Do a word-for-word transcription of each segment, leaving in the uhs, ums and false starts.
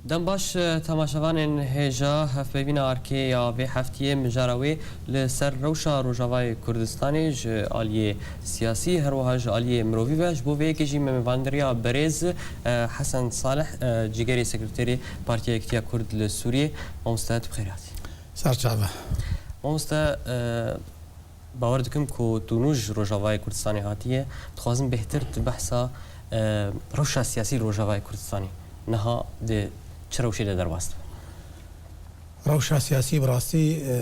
Dem baş, e, temaşevanên hêja, hevpeyvîna arkê ya vê heftiyê mijara wê li ser rewşa Rojavayê Kurdistanê ji aliyê siyasî, her wiha ji aliyê mirovî ve. Ji bo vê yekê jî me mêvandiriya berêz, e, Hesen Salih, e, cîgerê sekreterê Partiya Yekitiya Kurd li Sûriyê. Mamoste, tu bi xêr hatî. Ser çava. Mamoste, e, bawer dikim ku tu nû ji Rojavayê Kurdistanê hatiye. Dixwazim bêhtir tu behsa, e, rewşa siyasî li Rojavayê Kurdistanê niha di çi rewşê de derbas dibe? Rewşa siyasî bi rastî, e,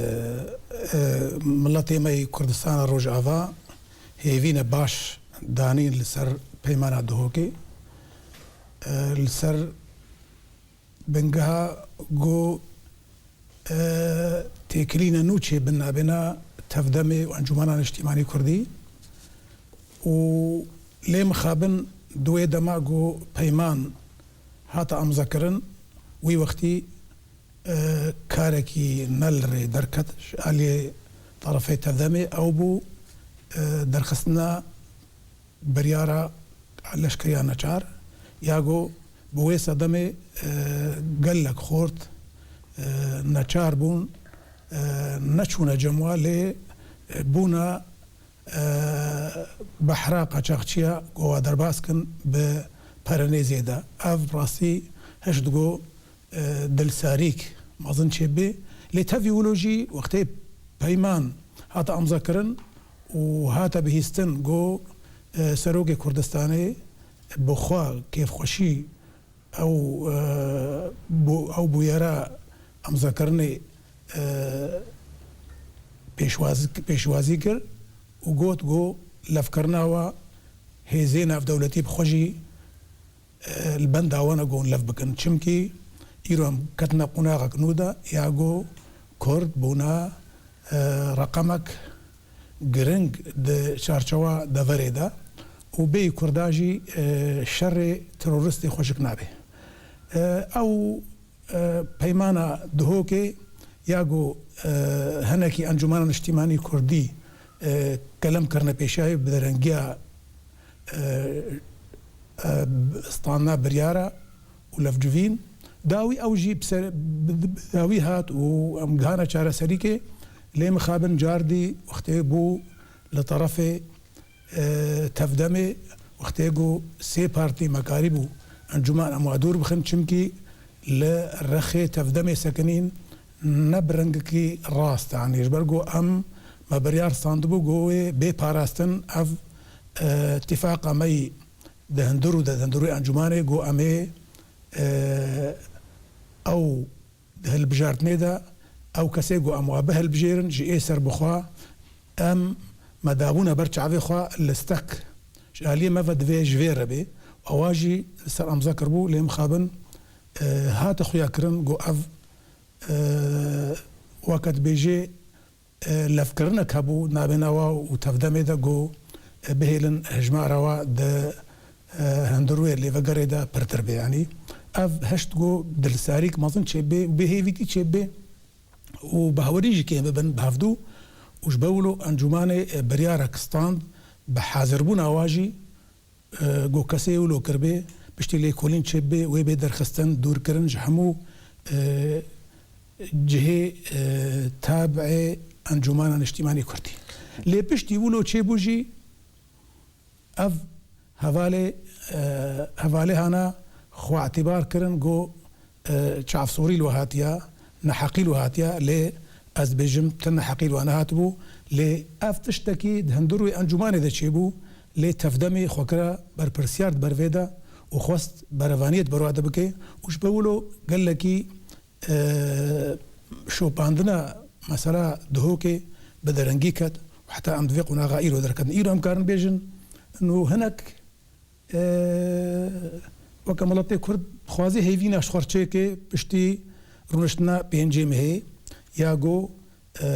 e, miletê me yê Kurdistana Rojava hêvîne baş danîn li ser peymana Duhokê. E, li ser bingeha ku, e, têkilîna nû çêbin nabêna Tevdemê û Encûmena Niştîmanî Kurdî û lê mixabin di wê dema ku peyman hate amzakirin, wî wextî, e, karekî ne li rê derket ji aliyê terefê Tevdemê, ew bû, e, derxistina biryara leşkeriya neçar, ya ku bi wê sedemê, e, gelek xort, e, neçar bûn, e, neçûne cem wa, lê, e, bûna, e, behra qaçaxçiya ku wa derbas kin bi pere nê zêde. Ev rastî hişt ku e, dilsarîk mezin çêbê. Lê tevî wilo jî wextê peyman hate amzakirin û hate bihîstin ku, e, Serokê Kurdistanê bi xwe kêfxweşî ew, e, bû-, ew bûyera amzakirinê, e, pêşwaz-, pêşwazî kir û got ku levkirina we hêzê navdewletî bi xwe jî e, li benda wan e ku hûn lev bikin. Çimkî îro em ketine qonaxek nû de ya ku Kurd bûne, e, reqemek giring di çarçewa deverê de û bêyî Kurda jî, e, şerê teroristê xweşik nabe. E, ew, e, peymana Duhokê ya ku, e, hinekî Encûmena Niştîmanî Kurdî, e, kelem kirine pêşiya wê bi derengiya e, e, standina biryara û levcivîn. Dawî ew jî bi ser, bi, bi dawî hat û em gihane çareserîkê. Lê mixabin cardî wextê bû li terefê, e, Tevdemê, wextê ku sê partî me karîbû encûman em wa dûr bixin, çimkî li rexê Tevdemê sekinîn ne bi rengekî rast e. Yanî ji ber ku em me biryar standibû ku wê bê parastin, ev, e, tîfaqa me yî di hundir û di hundirûyê encûmanê ku em ê, e, ew di hilbijartinê de ew kesê ku em wa bihilbijêrin ji ê serbixwe em me dabûne ber çavê xwe listek ji aliyê me ve divê ji vê re bê. Ewa jî li ser amza kiribû, lê mixabin, e, hate xuya kirin ku ev, e, weke dibêjê, e, levkirinek hebû navêna wa û Tevdemê de ku, e, bihêlin hejmara wa di, e, hundirûyê lêvegerê de pirtir bê. Yanî ev hişt ku dilsarîk mezin çêbê û bêhêvîtî çêbê û bawerî jî kêm bibin bi hevdû û ji ber wilo encûmanê, e, biryarek stand bi hazirbûna wa jî, e, ku kesê wilo kiribê, piştî lêkolîn çêbibê, wê bê derxistin, dûrkirin ji hemû, e, cihê, e, tabiê Encûmena Niştîmanî Kurdî. Lê piştî wilo çêbû jî ev hevalê, e, hevalê hana xwe îtîbar kirin ku, e, çavsorî li we hatiye, neheqî li we hatiye, lê ez dibêjim ti neheqî li we nehatibû, lê ev tiştekî di hundirûyê encûmanê de çêbû, lê Tevdemê xwe kira berpirsiyar di ber vê de û xwest berevaniyê di ber wa de bike û ji ber wilo gelekî, e, şopandina mesela Duhokê bi derengî ket û heta em di vê qonaxa îro derketin. Îro em karin bêjin, nû hinek, e, weke miletê Kurd dixwaze hêvîna ji xwe re çêke piştî rûniştina pêncê mehê ya ku, e,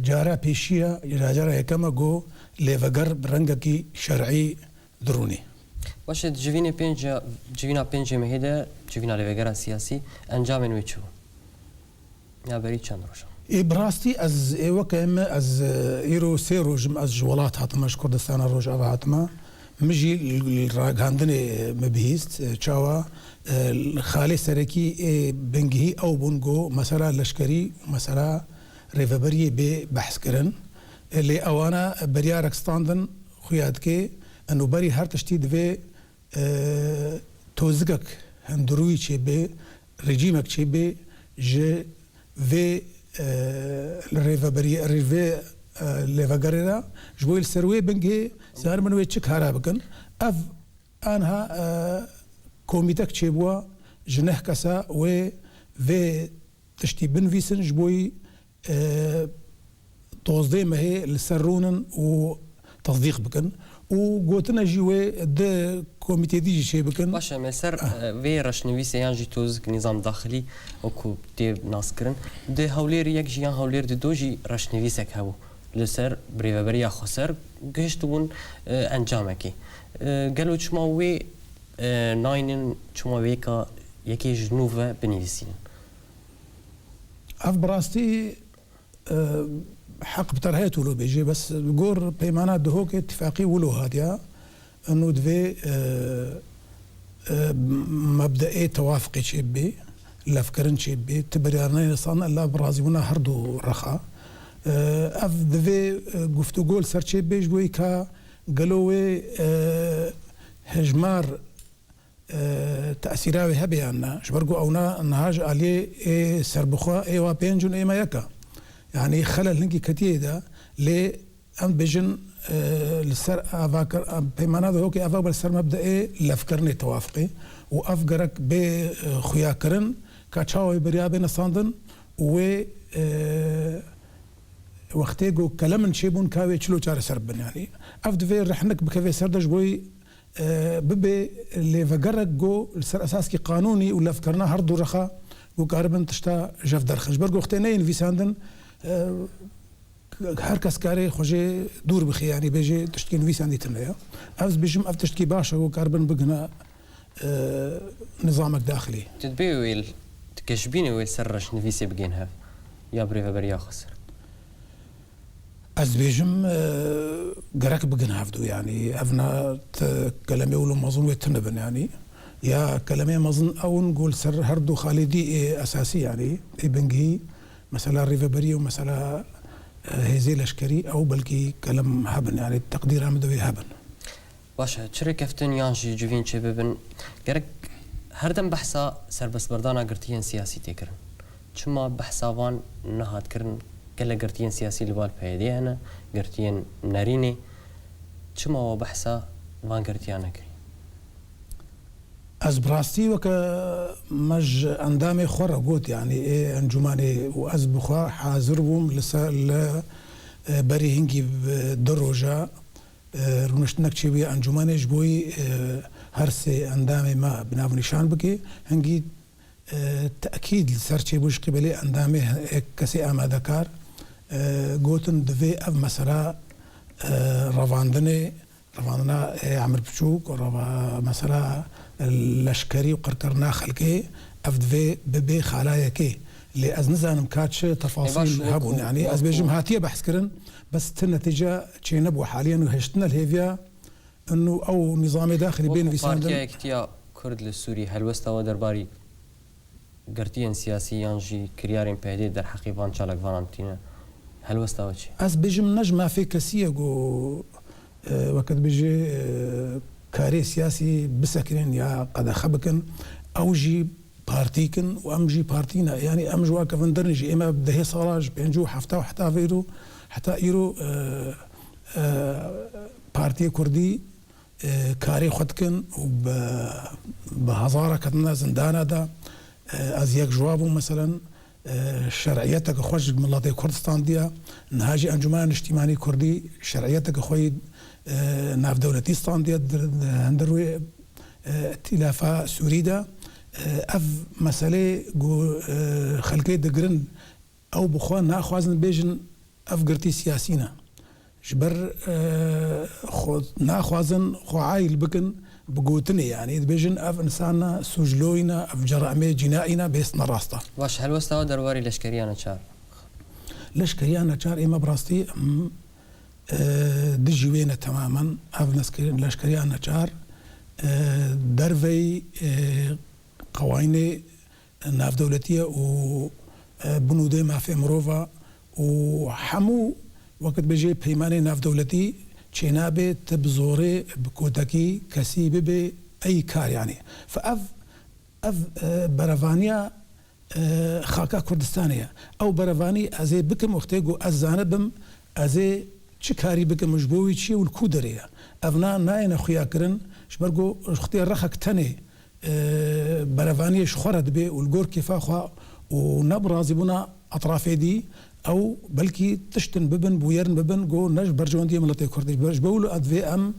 cara pêşiya, ya cara yekema ku lêveger bi rengekî şer'î dirûnî. Baş e, di civînê pênc, civîna pêncê mehê de, civîna lêvegera siyasî, encamên wê çi bû? Ya berî çend rojan. Ê, bi rastî ez, ê, weke min, ez, e, îro sê roj im ez ji welat hatime, ji Kurdistana Rojava hatime. Min jî li, li ragihandinê min bihîst, e, çawa, e, xalê serekî ê bingehî ew bûn ku mesela leşkerî û mesela rêveberiyê bê behs kirin. E, lê ewana biryarek standin xuya dike, eno berî her tiştî divê, e, tozikek hundirûyî çêbê, rejîmek çêbê ji vê, e, li rêveberiyê, rê vê, e, lêvegerê re, ji bo li ser wê bingê, ziyaret min wê çi kara bikin. Ev anha, e, komîtek çêbûwa ji neh kesa wê vê tiştî binivîsin, ji bo yî, e, dozdeh mehê li ser rûnin û tesdîq bikin û gotine jî wê di komîtê dî jî çê bikin. Baş e, me ser, Ah. e, vê reşnivîsê yan jî tozik nîzam daxilî wekû tê naskirin. Di Hewlêr yek jî yan Hewlêr di do jî reşnivîsek hebû. Li ser birêveberiya xweser gihiştibûn, e, encamekê. E, gelo çima wê, e, naynin, çima wê yeka yekê ji nû ve binivîsînin? Ev bi rastî, e, heq bi terhê wilo bêjê, bes li gor peymana Duhokê tifaqî wilo hatiya. Eno divê, e, e, mebdeê tewafiqê çêbibê, levkirin çêbibê, ti biryar neyne san illa bi razîbûna her du rexa. E, ev divê, e, guftûgo li ser çêbibê ji bo ka gelo wê, e, hejmar, e, tesîra wê hebe yan na. Ji ber ku ewna niha ji aliyê ê serbixwe ê wa pênc in ê me yek e. Yanî xelel hingî ketiye de, lê em dibêjin, e, li ser ava kir-, em peymana Duhokê eva be li ser mebdeê levkirinê tewafiqê û ev gerek bê, e, xuyakirin ka çawa wê beriya bê nesandin û wê, e, wextê ku kelemin çêbûn ka wê çilo çareser bibin. Yanî ev divê rehnik bikeve ser de ji bo yî, e, bibe lêvegerek ku li ser esaskî qanûnî û levkirina her du rexa ku karibin tişta jev derxin. Ji ber ku wextê neyên nivîsandin, e, her kes karê xwe jê dûr bixê, yanî bêjê tiştkî nivîsandî tune ye. Ez dibêjim ev tiştkî baş e ku karibin bigihine, e, nizamek daxilî. Tu dibê wê li, tu keşbînê wê li ser reşnivîsê bigên hev ya birêveberiya xweser? Ez dibêjim, e, gerek bigin hevdu, yanî ev na ti kelemê wilo mezin wê tune bin, yanî ya kelemê mezin ew in ku li ser her du xalê dî ê esasî, yanî ê bingehî, mesela rêveberiyê û mesela, e, hêzê leşkerî ew belkî kelem hebin, yanî teqdîra min de wê hebin. Baş e, çi rêkeftin yan jî civîn çêbibin, gerek her dem behsa serbestberdana girtiyên siyasî tê kirin. Çima behsa van nehat kirin? Gelek girtiyên siyasî li bal P Y D'yê hene, girtiyên nerînê. Çima we behsa van girtiyan nekirî? Ez bi rastî weke me ji endamê xwe re got, yanî ê encûmenê û ez bi xwe hazir bûm li ser, li, e, berî hingî, e, du roja, e, rûniştinek çêbûye encûmenê ji bo yî, e, her sê endamê me bi nav nîşan bike. Hingî, e, tekîd li ser çêbû ji qîbelê endamê he-, ê kesê amadekar, e, gotin divê ev mesela, e, revandinê, revandina ê Emir Piçûk, reva-, mesela leşkerî û qirkirina xelkê, ev divê bibe xala yekê. Lê ez nizanim ka çi Ê, baş, tefasîl wekû, hebûn. Yanî ez wekû bêjim hatiye behs kirin, bes ti netîce çênebû. Haliyen û hiştine li hêviya eno ew nîzamê daxilî bê Wekû nivîsandin. Partiya Yekitiya Kurd li Sûrî helwesta we derbarî girtiyên siyasî yan jî kiryarên P Y D'ê derheqî van çalakvanan tîne? Helwesta we çi? Ez bêjim ne ji mafê kesî ye ku, e, weke dibêjê, e, karê siyasî bisekinên ya qedexe bikin. Ew jî partîk in û em jî partî ne. Yanî em ji wa kevindirin jî ê me bi dehê sala ji pêncî û hefta û heta vêro, heta îro, e, e, partiyê kurdî, e, karê xwe dikin û bi, bi hezara ketine zindana de, e, ez yek ji wa bûm, meselen, e, şer'iyeteke xwe ji miletê Kurd standiye, niha jî Encûmena Niştîmanî Kurdî şer'iyeteke xwe yî, e, navdewletî standiye di, di hundir wê, e, îtîlafa Sûrî de. E, ev meselê ku, e, xelkê digirin, ew bi xwe naxwazin bêjin ev girtî siyasî ne. Ji ber, e, xwe naxwazin xwe ayîl bikin bi gotinê, yanî dibêjin ev insana sûcloyî ne, ev ceramê cînaî ne, bêst ne rast e. Baş, helwesta we derbarê leşkeriya neçar? Leşkeriya neçar ê me bi rastî, em, e, dijî wê ne temamen. Ev leşkeriya neçar, e, derveyî, e, qewanînê navdewletî ye û, e, binûdê mafê mirova û hemû, wekî dibêjê, peymanê navdewletî çênabe, ti bi zorê, bi kotekî kesî bibe ey kar, yanî. Fe ev, ev, e, berevaniya, e, xaka Kurdistanê ye. Ew berevanî ez ê bikim wextê ku ez zanibim ez ê çi karî bikim, ji bo wî çi ye û li ku derê ye. Ev na, nayêne xuya kirin, ji ber ku wextê rexek tenê e, berevaniyê ji xwe re dibe û li gor kêfa xwe û ne bi razîbûna etrafê dî, ew belkî tiştin bibin, bûyerin bibin, ku ne ji berjewendiyê miletê Kurdî. Ji ber wilo divê em,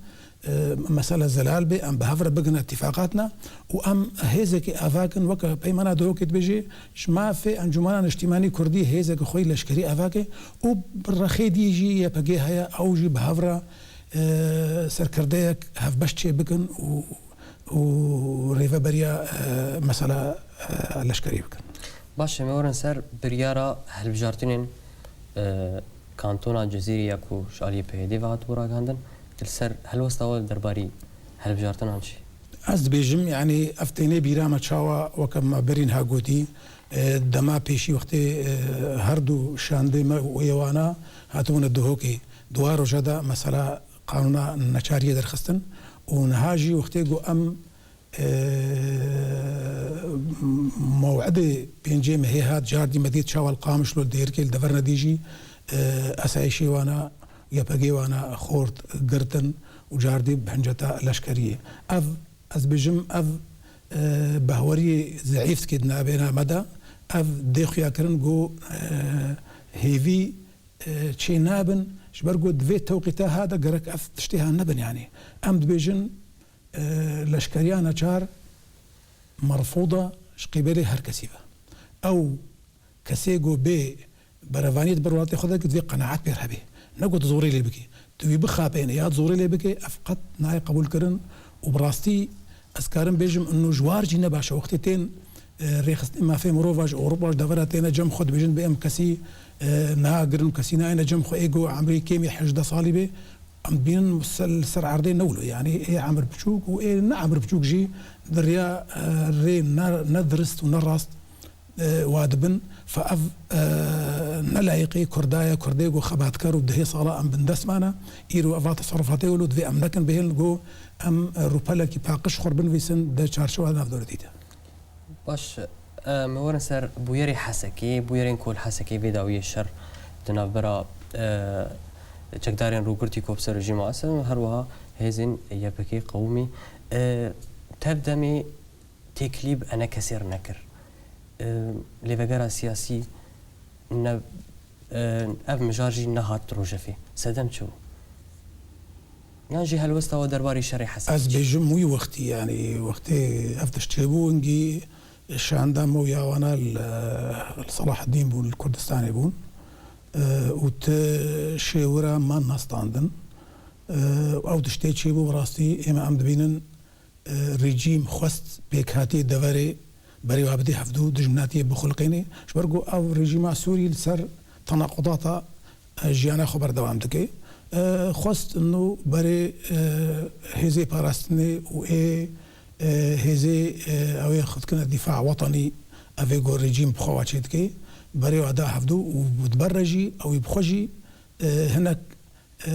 e, mesele zelal be, em bi hev re bigihine tîfaqatna û em hêzekê avakin, weke Peymana Duhokê dibêje, ji mafê Encûmena Niştîmanî Kurdî hêzeke xwe yî leşkerî avake û bi rexê dî jî Y P G heye, ew jî bi hev re, e, serkirdeyek hevbeş çê bikin û û rêveberiya, e, mesela, e, leşkerî bikin. Baş e, me werin ser biryara hilbijartinên, e, kantona Cizîrê ya ku ji aliyê P Y D ve hatibû ragihandin, tu li ser helwesta we derbarî hilbijartinan çi? Ez dibêjim, yanî ev tênê bîra me çawa, weke me berî niha gotî, e, dema pêşî wextê, e, her du şandê me û ê wana hatibûne Duhokê, di wan roja de mesela qanûna neçariyê derxistin û niha jî wextê ku em, e, mew'idê pêncê mehê hat, cardî me dît çawa li Qamişlo, li Dêrikê, li deverine dî jî, e, esayîşê wana, Y P G wana xort girtin û cardî bi hinceta leşkeriyê. Ev, ez bêjim, ev, e, behweriyê zeîf dike di navbêna me de. Ev dê xuya kirin ku, e, hêvî e, çê nabin, ji ber ku di vê tewqîta ha de gerek ev tiştê ha nebin, yanî. Em dibêjin, e, leşkeriya neçar merfûd e ji qîbelê her kesî ve. Ew kesê ku bê berevaniyê di ber welatê xwe de, ku divê qenaet pê re hebe. Ne ku tu zorê lê bikî. Tu wî bixapêne ya zorê lê bike, ev qet nayê qebûlkirin û bi rastî ez karim bêjim, ino ji war jî ne baş e. Wextê tên, e, rêxistinê mafê mirova ji Ewropa, ji devera têne cem xwe, dibêjin bê em kesî, e, nagirin û kesî nayêne cem xwe, ê ku emrê kêmî hejdeh salî bê, em dibînin ser, li ser erdê ne wilo. Yanî ê emir biçûk û ê ne emir biçûk jî di riya, e, rê ne, ne dirist û ne rast e, wa dibin, fe ev, e, ne layiqê Kurda ye, Kurdê ku xebatkar û dihê sala em bindest mane, îro eva teserufatê wilo divê em nekin, bihêlin ku em, e, rûpelekî paqij xwe binivîsin di çarçewa navdewletî de. Baş, e, me werin ser bûyerê Hesekê, bûyerên ku li Hesekê vê dawiyê şer di navbera, e, çekdarên rûgirtî ku bi ser rejîma Esed û her wiha hêzên Y P G qewimî, e, tev demê têkilî bi ene kesê re nekir. E, lêvegera siyasî ne, e, ev mijar jî nehat rojevê. Sedem çi bû? Yan jî helwesta we derbarê şerê Hesekê? Ez bêjim wî wextî, yanî wextê ev tişt çêbû, hingî şanda me û ya wana li, li Selahaddîn bûn, li Kurdistanê bûn. E, û ti şêwira me nestandin. E, ew tiştê çêbû, bi rastî ême em dibînin, e, rejîm xwest pêkhatiyê deverê berê wa bidê hevdû, dijminatiyê bixulqênê. Ji ber ku ev rejîma Sûrî li ser tenaqudata, e, jiyana xwe berdewam dike. E, xwest ino berê, e, hêzê parastinê û ê, e, hêzê, e, ew ê xwe dikine dîfa wetenî, ev ê ku rejîm bi xwe wa çê dike, berê wa da hevdû û di ber re jî ew ê bi xwe jî, e, hinek e,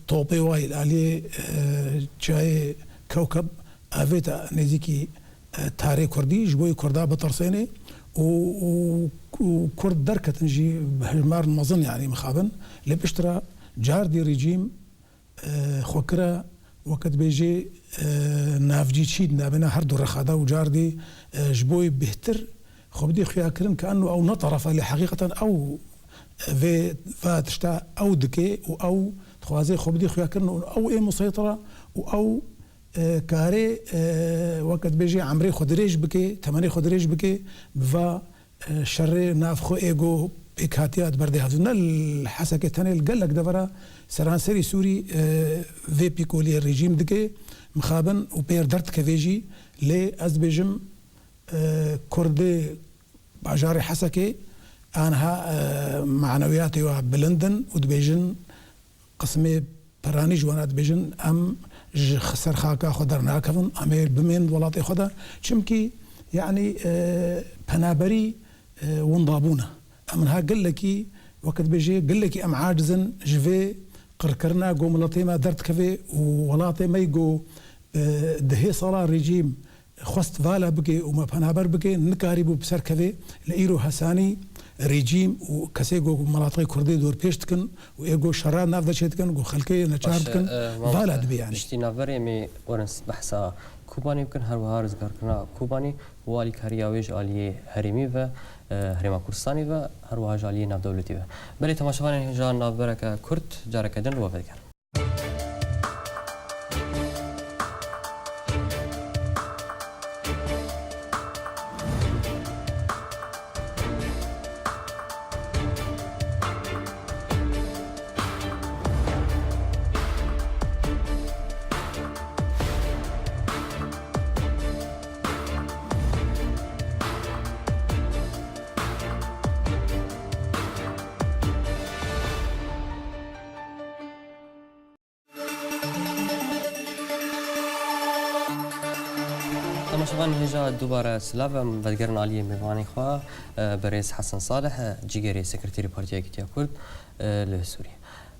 topê wa yê li aliyê, e, çiyayê Kewkeb avête nêzîkî, e, tarê Kurdî, ji bo yê Kurda bitirsênê û, û, û Kurd derketin jî bi hejmarên mezin, yanî mixabin. Lê piştre cardî rejîm, e, xwe kire, weke dibêjê, e, navcî çî di navbêna her du rexa de û cardî, e, ji bo yê bêhtir xwe bidî xuyakirin ke eno ew ne teref e, lê heqîqeten ew vê, va tişta ew dike û ew dixwaze xwe bidî xuyakirin û ew ê museytir e û ew, e, karê, e, weke dibêjê emrê xwe dirêj bike, temenê xwe dirêj bike, bi va, e, şerê navxwe ê ku pêkhatiya di ber de hatî. Ne li Hesekê tenê, li gelek devera seranserî Sûrî, e, vê pîkoliyê rejîm dike, mixabin û pê re derdikeve jî. Lê ez dibêjim, e, Kurdê bajarê Hesekê aniha, e, manewiyatê wa bilind in û dibêjin, Qisimê peranî ji wana dibêjin, em ji ser xaka xwe dernakevin, em ê bimên welatê xwe de. Çimkî, yanî, e, penaberî, e, windabûn e. Em niha gelekî, weke dibêjê, gelekî em aciz in ji vê qirkirina ku miletê me derdikeve û welatê me ku, e, dehê sala rejîm xwest vala bike û me penaber bike, nikarîbû bi ser kevê. Li îro hesanî rejîm û kesê ku miletê Kurdê dorpêç dikin û ê ku şera nav de çêdikin, ku xelkê neçar Baş e, dikin, e, mamoste, vala dibe yanî. Piştî navberê em ê werin behsa Kobanê bikin, her wiha rizgarkirina Kobanê û alîkariya wê ji aliyê herêmî ve, e, Herêma Kurdistanê ve, her wiha ji aliyê navdewletî ve. Belê temaşevanên hêja navbereke kurt, careke din li we vedigerin. Temaşevan hêja dubare silav, em vedigerin aliyê mêvanê xwe, e, berêz Hesen Salih, e, cîgerê sekreterê Partiya Yekîtiya Kurd, e, li Sûriyê.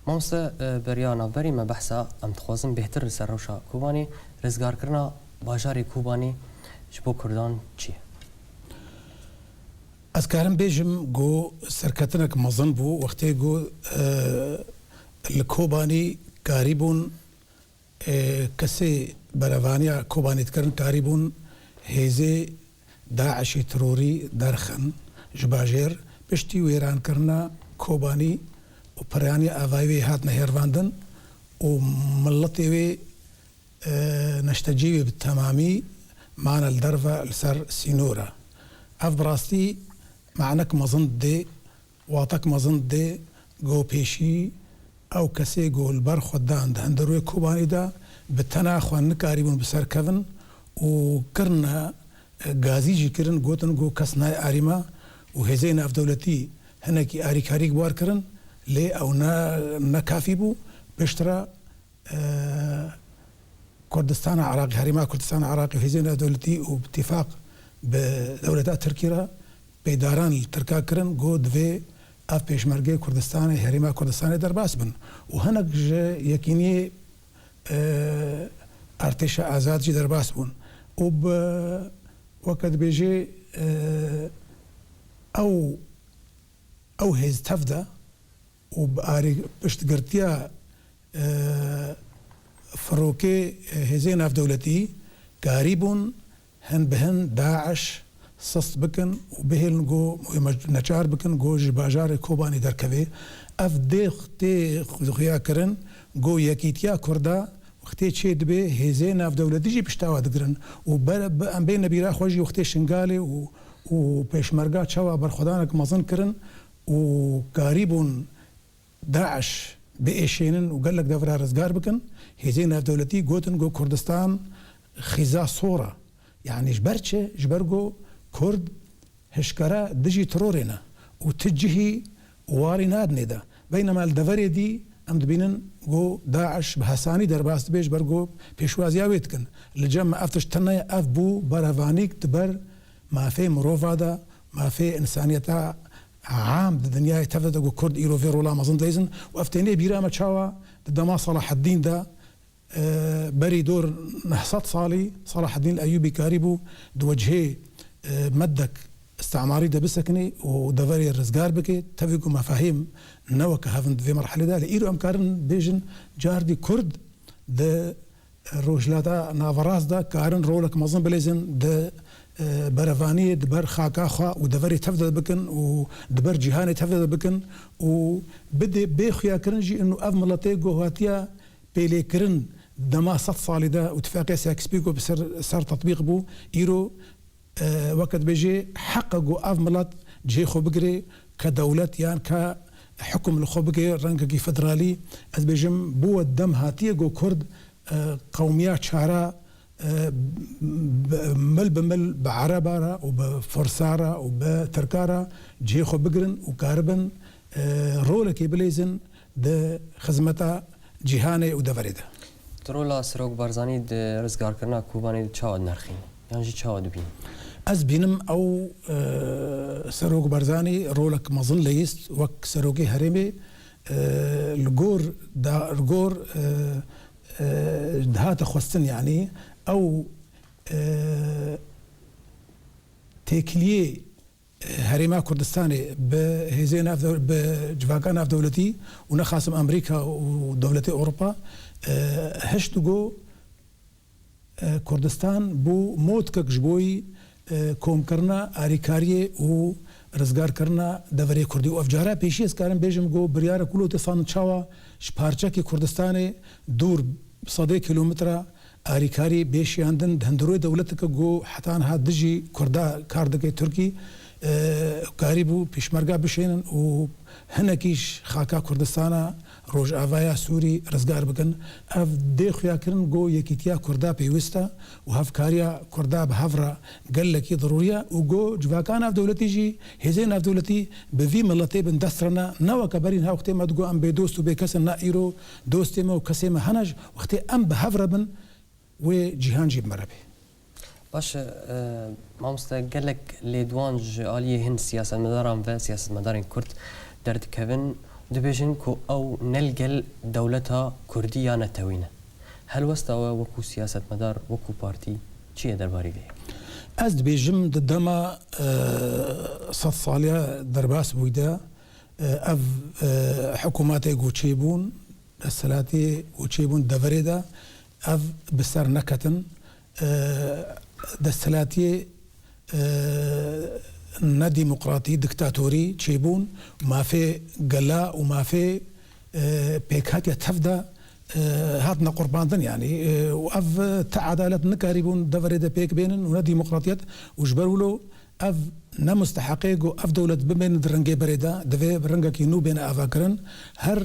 Mamoste, e, beriya navberî me behsa, em dixwazin bêhtir li ser rewşa Kobanê, rizgarkirina bajarê Kobanê ji bo Kurdan çi ye? Ez karim bêjim ku serketinek mezin bû, wextê ku, e, li Kobanî karîbûn, e, kesê berevaniya Kobanî dikirin, karîbûn hêzê DAIŞ'ê terorî derxin ji bajêr, piştî wêrankirina Kobanî û piraniya avayî wê hatine hêrvandin û miletê wê e, neştecî wê bi temamî mane li derve li ser sînor e. Ev bi rastî manek mezin didê, watek mezin didê, go pêşî ew kesê go li ber xwe dan di hundirê Kobanî de bi tena xwe nikarîbûn bi ser kevin û kirine, e, gazî jî kirin, gotin go kes nayê arî me û hêzên navdewletî hinekî arîkarî bi wan kirin, lê ew ne, ne kafî bû. Piştre e, Kurdistana Iraqê, Herêma Kurdistana Iraqê, hêzên navdewletî û bi îtîfaq bi dewleta Tirkî re peydaran li Tirka kirin, got divê ev pêşmergê Kurdistanê, Herêma Kurdistanê derbas bin. Û hinek ji yekîniyê, e, Artêşa Azad jî derbas bûn. Û bi, weke dibêjê, e, ew, ew hêz tev de û bi arê piştgirtiya, e, firokê, e, hêzên navdewletî karîbûn hin bi hin DAIŞ sist bikin û bihêlin ku wê mec-, neçar bikin ku ji bajarê Kobanê derkeve. Ev dê tê xuya kirin ku yekîtiya Kurda wextê çê dibe hêzên navdewletî jî pişta we digirin û ber-, bi-, em bêne bîra xwe jî wextê Şingalê û, û pêşmerga çawa berxwedanek mezin kirin û karîbûn DAIŞ biêşênin û gelek devra rizgar bikin, hêzên navdewletî gotin ku Kurdistan xîza sor e. Yanî ji ber çi? Ji ber ku Kurd hişkare dijî terorê ne û ti cihî warî nadinê de. Beynema li deverê dî em dibînin ku DAIŞ bi hesanî derbas dibe ji ber ku pêşwaziya wê dikin. Li cem me ev tişt tune ye, ev bû berevanîk di ber mafê mirova de, mafê însaniyeta am di dinyayê tevde de ku Kurd îro vê rola mezin dileyzin û ev tênê bîra me çawa di dema Selahaddîn de, e, berî dor neh sed salî Selahaddîn Eyûbî karîbû di wecihê, e, medek îstimarî de bisekinê û deverê rizgar bike, tevî ku mefahîm ne weke hev in di vê merhelê de, lê îro em karin bêjin cardî Kurd di Rojhilata Naverast de karin rolek mezin bilêzin di, e, berevaniyê di ber xaka xwe û deverê tev de bikin û di ber cîhanê tev de bikin û bidê bê xuyakirin jî inu ev miletê ku hatiye pêlêkirin dema sed salî de û Tifaqê Sykes-Picot bi ser, ser tetbîq bû, îro e, weke dibêjê heq e ku ev milet cihê xwe bigire, ke dewlet yan ke hukum li xwe bike, rengekî federalî, ez bêjim, bi we dem hatiye ku Kurd, e, qewmiya çara, e, b-, mil bi mil bi Ereba re û bi Fursa re û bi Tirka re cihê xwe bigirin û karibin, e, rolekê bilêzin, di xizmeta cîhanê û deverê de. Tu rola Serok Barzanî di rizgarkirina Kobanê de çawa dinirxînî? Yan jî çawa dibînî? Ez bînim ew, e, Serok Barzanî rolek mezin leyîst wek serokê herêmê, e, li gor da, li gor, e, e, dihate xwestin, yanî ew, e, têkiliyê Herêma Kurdistanê bi hêzên navdew-, bi civaka navdewletî û nexasim Amerîka û dewletê Ewropa, e, hişt û got, e, Kurdistan bû motkek ji bo yî, e, komkirina arîkariyê û rizgarkirina deverê Kurdî. Û ev cara pêşî ez karim bêjim, got biryara ku lotê san çawa ji parçekî Kurdistanê dûr sedê kîlometre arîkarî bê şiyandin di hundirê dewleteke ku heta niha dijî Kurda kar dike Tirkî, e, karîbû pêşmerga bişênin û hinekî ji xaka Kurdistana Rojavaya Sûrî rizgar bikin. Ev dê xuyakirin ku yekîtiya Kurda pêwîst e û hevkariya Kurda bi hev re gelekî zerûrî ye û ku civaka navdewletî jî, hêzên navdewletî bi vî miletê bin dest re ne, ne weke berî niha wextê me digot em bêdost û bêkes in, ne, îro dostê me û kesê me hene ji wextê em bi hev re bin, wê cîhan jî bi me re bê. Baş e, e, mamoste, gelek lêdwan ji aliyê hin siyasetmedaran ve siyasetmedarên Kurd derdikevin, dibêjin ku ew ne li gel dewleta Kurdî ya netewî ne. Helwesta we wekû siyasetmedar, wekû partî çi ye derbarî vê yekê? Ez dibêjim di dema, e, sed saliya derbas bûyî de, e, ev, e, hikûmetê ku çêbûn, desthilatê ku çêbûn deverê de, ev bi ser neketin. E, desthilatiyê, e, nedîmokratî, diktatorî çêbûn, mafê gela û mafê, e, pêkhatiya tev de, e, hatine qurbandin, yanî, e, û ev ti edalet nikarîbûn deverê de pêk bênin û ne demokratiyet û ji ber wilo ev ne musteheqê ku ev dewlet bimêne di rengê berê de, divê bi rengekî nû bêne avakirin. Her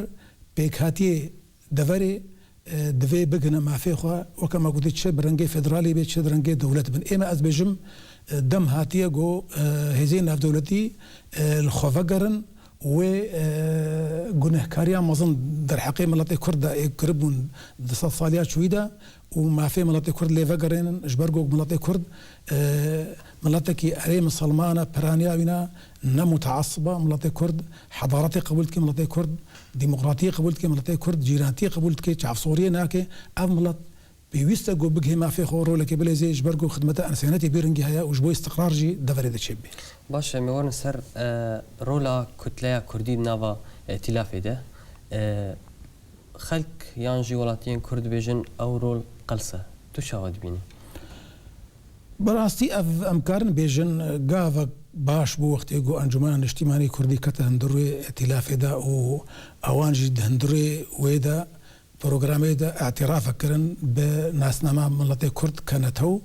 pêkhatiyê deverê, e, divê bigihine mafê xwe, weke me gotî, çi bi rengê federalî bê, çi bi rengê dewlet bin. Ême ez bêjim, e, dem hatiye ku, e, hêzên navdewletî, e, li xwe vegerin, wê, e, gunehkariya mezin derheqê miletê Kurd de ê kiribûn di sed saliya çûyî de û mafê miletê Kurd lê vegerênin, ji ber ku miletê Kurd, e, miletekî erê misilman e, piraniya wî ne, ne muteasib e, miletê Kurd hedaretê qebûl dike, miletê Kurd demokratiyê qebûl dike, miletê Kurd cîrantiyê qebûl dike, çavsoriyê nake. Ev milet pêwîst e ku bigihê mafê xwe, rolekê bilezê, ji ber ku xidmeta însaniyetê bêringî heye û ji bo îstiqrar jî deverê de çêbibe. Baş e, em ê werin ser, e, rola kutleya Kurdî di nava îtîlafê de. E, xelk yan jî welatiyên Kurd dibêjin ew rol qels e. Tu çawa dibînî? Bi rastî ev em karin bêjin, gavek baş bû wextê ku Encûmena Niştîmanî Kurdî kete hundirê îtîlafê de û ewan jî di hundirê wê de programê de îtirafek kirin bi nasnama miletê Kurd ke netew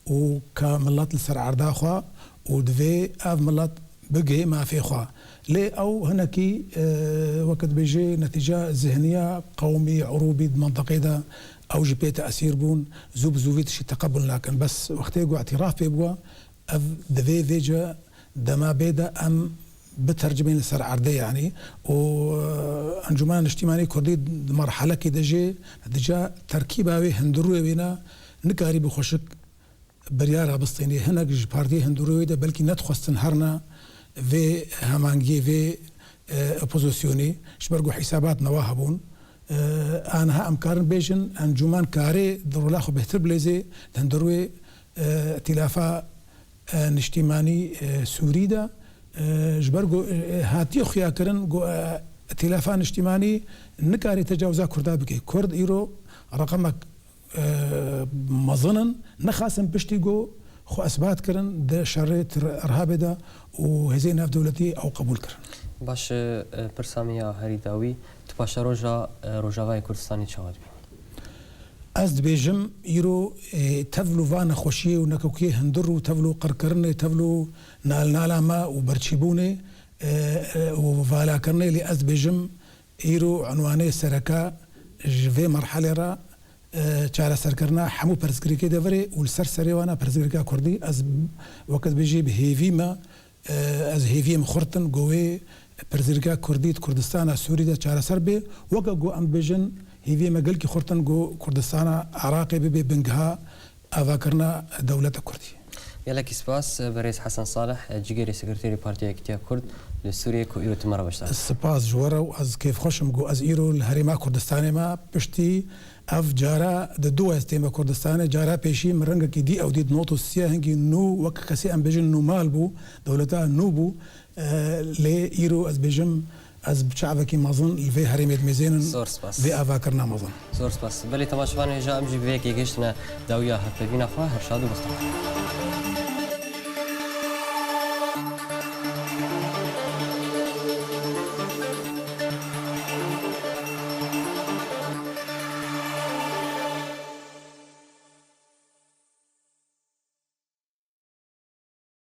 û ke milet li ser erda xwe û divê ev milet bigihê mafê xwe. Lê ew hinekî, e, weke dibêje netîca zihniya qewmî, urûbî di mentiqê de ew jî pê tesîr bûn, zû bi zû vî tiştî teqebûl nakin. Bes wextê ku îtiraf pê bûye, ev divê vêce dema bê de em bitercimên li ser erdê, yanî û, e, Encûmena Niştîmanî Kurdî di merhelekî de jî dîca terkîba wê hundirûyê wê ne nikarî bi xweşik biryara bistînê. Hinek ji partiyê hundirûyê de belkî nedixwestin herine vê hemangiyê, vê, e, opozisyonê, ji ber ku hîsabat newa hebûn. E, aniha em karin bêjin, encûmen karê di rola xwe bêhtir bilêzê di hundirûyê, e, îtîlafa, e, niştîmanî, e, Sûrî de, e, ji ber ku, e, hatiye xuyakirin ku, e, îtîlafa niştîmanî nikarê tecawiza Kurda bike. Kurd îro reqemek e, mezin in, nexastin piştî ku xwe isbat kirin di şerê tir-, irhabê de û hêzên navdewletî ew qebûl kirin. Baş e, pirsa me ya herî dawî, tu paşeroja, e, Rojavayê Kurdistanê çawa dibînî? Ez dibêjim, îro, e, tevlû va nexweşiyê û nekewkiyê hundir û tevlû qirkirinê, tevlû nalnala me û birçîbûnê, e, e, û valakirinê, lê ez dibêjim, îro unwanê sereke ji vê merhelê re, e, çareserkirina hemû pirsgirêkê deverê û li ser serê wan e pirsgirêka Kurdî. Ez weke dibêjî bi hêvî me, e, ez hêviyê min xurt in ku wê pirsgirêka Kurdî di Kurdistana Sûrî de çareser bê, weke ku em dibêjin hêviyê me gelkî xurt in ku Kurdistana Iraqê bibe bingeha avakirina dewleta Kurdî. Gelekî spas, berêz Hesen Salih, cigêrê Sekreterê Partiya Yekîtiya Kurd li Sûriyê ku îro tu me re beşdar. Spas ji we re û ez kêfxweş im ku ez îro li Herêma Kurdistanê me piştî ev cara di du westê me Kurdistanê, cara pêşî min rengekî dî ew dît, not û siyê hingî nû, wek kesê em bêjin nûmal bû, dewleta nû bû. Eh, lê îro ez bêjim, ez bi çavekî mezin li vê herêmê dimêzênim, Zor spas. Vê avakirina mezin. Zor spas. Belê temaşevanên hêja, em jî bi vê yekê gihiştine dawiya hevpeyvîna xwe. Her şad û bextewar.